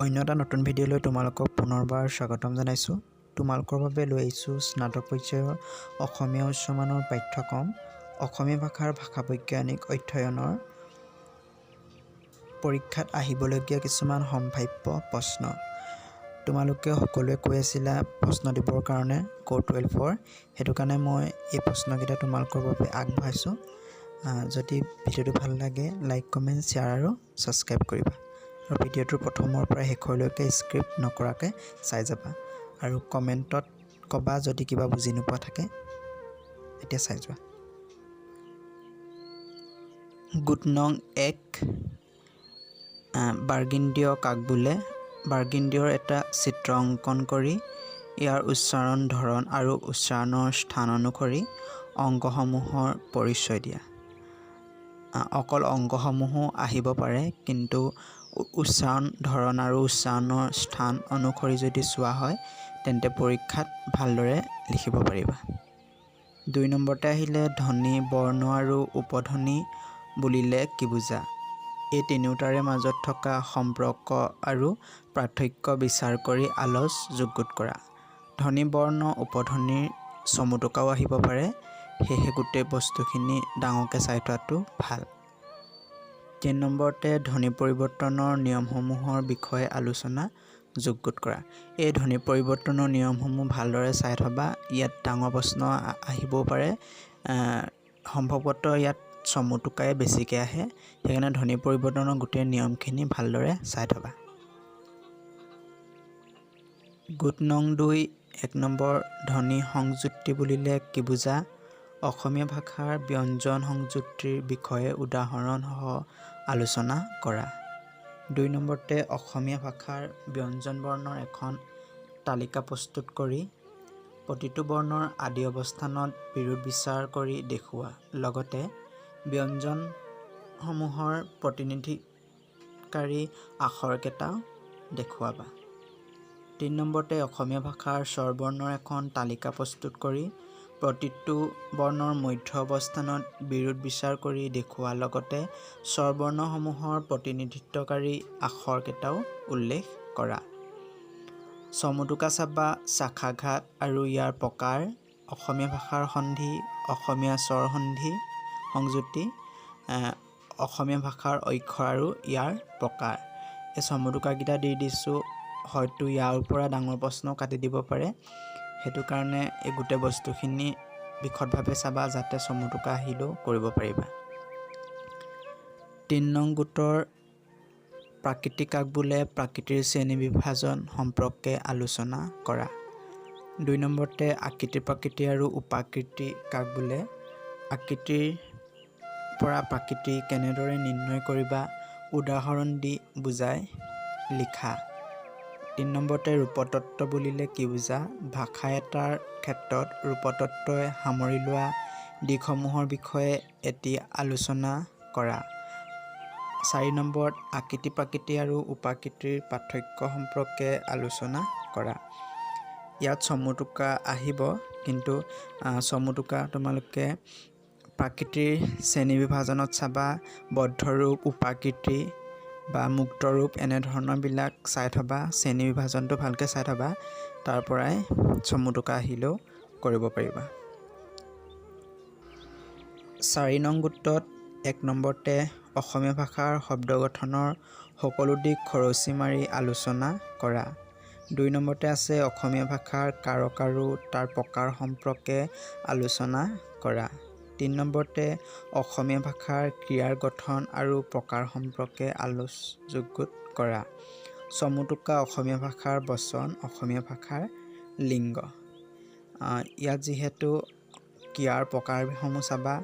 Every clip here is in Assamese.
অন্য এটা নতুন ভিডিঅ'লৈ তোমালোকক পুনৰবাৰ স্বাগতম জনাইছোঁ। তোমালোকৰ বাবে লৈ আহিছোঁ স্নাতক পৰ্যায়ৰ অসমীয়া উচ্চমানৰ পাঠ্যক্ৰম অসমীয়া ভাষাৰ ভাষা বৈজ্ঞানিক অধ্যয়নৰ পৰীক্ষাত আহিবলগীয়া কিছুমান সম্ভাৱ্য প্ৰশ্ন। তোমালোকে সকলোৱে কৈ আছিলা প্ৰশ্ন দিবৰ কাৰণে ক'ৰ 12ৰ, সেইটো কাৰণে মই এই প্ৰশ্নকেইটা তোমালোকৰ বাবে আগবঢ়াইছোঁ। যদি ভিডিঅ'টো ভাল লাগে, লাইক, কমেণ্ট, শ্বেয়াৰ আৰু ছাবস্ক্ৰাইব কৰিবা আৰু ভিডিঅ'টোৰ প্ৰথমৰ পৰা শেষলৈকে স্কিপ নকৰাকৈ চাই যাবা আৰু কমেণ্টত ক'বা যদি কিবা বুজি নোপোৱা থাকে। এতিয়া চাই যোৱা। গোট নং 1, বাৰ্গিন্দীয় কাক বোলে? বাৰ্গিন্দীয়ৰ এটা চিত্ৰ অংকন কৰি ইয়াৰ উচ্চাৰণ ধৰণ আৰু উচ্চাৰণৰ স্থান অনুসৰি অংগসমূহৰ পৰিচয় দিয়া। অকল অংগসমূহো আহিব পাৰে, কিন্তু উচ্চাৰণ ধৰণ আৰু উচ্চাৰণৰ স্থান অনুসৰি যদি চোৱা হয়, তেন্তে পৰীক্ষাত ভালদৰে লিখিব পাৰিবা। 2 নম্বৰতে আহিলে, ধ্বনি, বৰ্ণ আৰু উপধ্বনি বুলিলে কি বুজা? এই তিনিওটাৰে মাজত থকা সম্পৰ্ক আৰু পাৰ্থক্য বিচাৰ কৰি আলচ যুগুত কৰা। ধ্বনি, বৰ্ণ, উপধ্বনিৰ চমুটোকাও আহিব পাৰে, সেয়েহে গোটেই বস্তুখিনি ডাঙৰকৈ চাই থোৱাটো ভাল। 3 নম্বৰতে, ধ্বনি পৰিৱৰ্তনৰ নিয়মসমূহৰ বিষয়ে আলোচনা যুগুত কৰা। এই ধ্বনি পৰিৱৰ্তনৰ নিয়মসমূহ ভালদৰে চাই থবা। ইয়াত ডাঙৰ প্ৰশ্ন আহিবও পাৰে, সম্ভৱতঃ ইয়াত চমুটোকাই বেছিকৈ আহে। সেইকাৰণে ধ্বনি পৰিৱৰ্তনৰ গোটেই নিয়মখিনি ভালদৰে চাই থবা। গোট নং 2, 1 নম্বৰ, ধ্বনি সংযুক্তি বুলিলে কি বুজা? অসমীয়া ভাষাৰ ব্যঞ্জন সংযুক্তিৰ বিষয়ে উদাহৰণসহ আলোচনা কৰা। 2 নম্বৰতে, অসমীয়া ভাষাৰ ব্যঞ্জন বৰ্ণৰ এখন তালিকা প্ৰস্তুত কৰি প্ৰতিটো বৰ্ণৰ আদি অৱস্থানত বিৰোধ বিচাৰ কৰি দেখুওৱা, লগতে ব্যঞ্জনসমূহৰ প্ৰতিনিধিকাৰী আখৰকেইটাও দেখুৱাবা। 3 নম্বৰতে, অসমীয়া ভাষাৰ স্বৰবৰ্ণৰ এখন তালিকা প্ৰস্তুত কৰি প্ৰতিটো বৰ্ণৰ মধ্য অৱস্থানত বিৰোধ বিচাৰ কৰি দেখুওৱা, লগতে স্বৰবৰ্ণসমূহৰ প্ৰতিনিধিত্বকাৰী আখৰকেইটাও উল্লেখ কৰা। চমুটোকা চাবা, শ্বাসাঘাত আৰু ইয়াৰ প্ৰকাৰ, অসমীয়া ভাষাৰ সন্ধি, অসমীয়া স্বৰ সন্ধি সংযুক্তি, অসমীয়া ভাষাৰ অক্ষৰ আৰু ইয়াৰ প্ৰকাৰ। এই চমুটোকাকেইটা দি দিছোঁ, হয়তো ইয়াৰ পৰা ডাঙৰ প্ৰশ্ন কাটি দিব পাৰে। সেইটো কাৰণে এই গোটেই বস্তুখিনি বিশদভাৱে চাবা, যাতে চমুটোকা আহিলেও কৰিব পাৰিবা। 3 নং গোটৰ, প্ৰাকৃতি কাক বোলে? প্ৰাকৃতিৰ শ্ৰেণী বিভাজন সম্পৰ্কে আলোচনা কৰা। 2 নম্বৰতে, আকৃতি, প্ৰকৃতি আৰু উপাকৃতি কাক বোলে? আকৃতিৰ পৰা প্ৰকৃতি কেনেদৰে নিৰ্ণয় কৰিবা, উদাহৰণ দি বুজাই লিখা। 3 নম্বৰতে, ৰূপতত্ত্ব বুলিলে কি বুজা? ভাষা এটাৰ ক্ষেত্ৰত ৰূপতত্ত্বই সামৰি লোৱা দিশসমূহৰ বিষয়ে এটি আলোচনা কৰা। 4 নম্বৰত, আকৃতি, প্ৰকৃতি আৰু উপাকৃতিৰ পাৰ্থক্য সম্পৰ্কে আলোচনা কৰা। ইয়াত চমুটোকা আহিব, কিন্তু চমুটোকা তোমালোকে প্ৰকৃতিৰ শ্ৰেণী বিভাজনত চাবা, বদ্ধৰূপ, উপাকৃতি বা মুক্তৰূপ এনেধৰণৰবিলাক চাই থবা। শ্ৰেণী বিভাজনটো ভালকৈ চাই থবা, তাৰ পৰাই চমুটোকা আহিলেও কৰিব পাৰিবা। 4 নং গোটত 1 নম্বৰতে, অসমীয়া ভাষাৰ শব্দ গঠনৰ সকলো দিশ খৰচি মাৰি আলোচনা কৰা। 2 নম্বৰতে আছে, অসমীয়া ভাষাৰ কাৰক আৰু তাৰ প্ৰকাৰ সম্পৰ্কে আলোচনা কৰা। 3 নম্বৰতে, অসমীয়া ভাষাৰ ক্ৰিয়াৰ গঠন আৰু প্ৰকাৰ সম্পৰ্কে আলোচযুগুত কৰা। চমুটোকা, অসমীয়া ভাষাৰ বচন, অসমীয়া ভাষাৰ লিংগ। ইয়াত যিহেতু ক্ৰিয়াৰ প্ৰকাৰসমূহ চাবা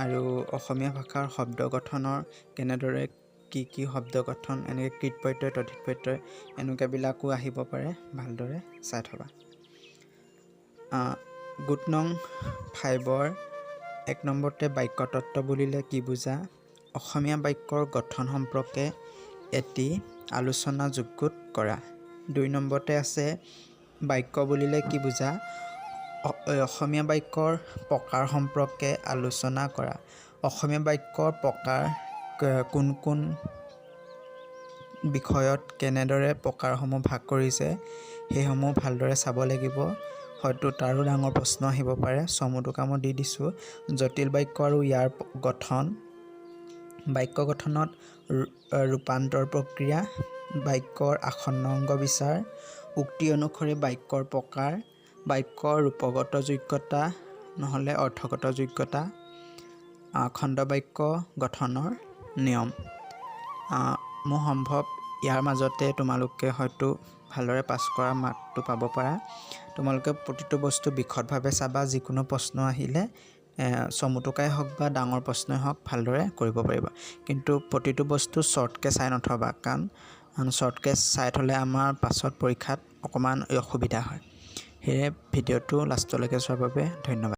আৰু অসমীয়া ভাষাৰ শব্দ গঠনৰ কেনেদৰে কি কি শব্দ গঠন, এনেকৈ কৃৎ প্ৰত্যয়, তদ্ধিত প্ৰত্যয় এনেকুৱাবিলাকো আহিব পাৰে, ভালদৰে চাই থবা। গোট নং 5ৰ 1 নম্বৰতে, বাক্যতত্ত্ব বুলিলে কি বুজা? অসমীয়া বাক্যৰ গঠন সম্পৰ্কে এটি আলোচনা যুগুত কৰা। 2 নম্বৰতে আছে, বাক্য বুলিলে কি বুজা? অসমীয়া বাক্যৰ প্ৰকাৰ সম্পৰ্কে আলোচনা কৰা। অসমীয়া বাক্যৰ প্ৰকাৰ কোন কোন বিষয়ত কেনেদৰে প্ৰকাৰসমূহ ভাগ কৰিছে, সেইসমূহ ভালদৰে চাব লাগিব। হয়তো তাৰো ডাঙৰ প্ৰশ্ন আহিব পাৰে। চমু টোকা মই দি দিছোঁ। জটিল বাক্য আৰু ইয়াৰ গঠন, বাক্য গঠনত ৰূপান্তৰ প্ৰক্ৰিয়া, বাক্যৰ আসন্ন অংগ বিচাৰ, উক্তি অনুসৰি বাক্যৰ প্ৰকাৰ, বাক্যৰ ৰূপগত যোগ্যতা নহ'লে অৰ্থগত যোগ্যতা, খণ্ডবাক্য গঠনৰ নিয়ম। মোৰ সম্ভৱ ইয়াৰ মাজতে তোমালোকে হয়তো ভালদৰে পাছ কৰা মাৰ্কটো পাব পাৰা। তোমালোকে প্ৰতিটো বস্তু বিশদভাৱে চাবা। যিকোনো প্ৰশ্ন আহিলে, চমু টোকাই হওক বা ডাঙৰ প্ৰশ্নই হওক, ভালদৰে কৰিব পাৰিবা। কিন্তু প্ৰতিটো বস্তু শ্বৰ্টকৈ চাই নথবা, কাৰণ শ্বৰ্টকৈ চাই থ'লে আমাৰ পাছত পৰীক্ষাত অকণমান অসুবিধা হয়। সেয়ে ভিডিঅ'টো লাষ্টলৈকে চোৱাৰ বাবে ধন্যবাদ।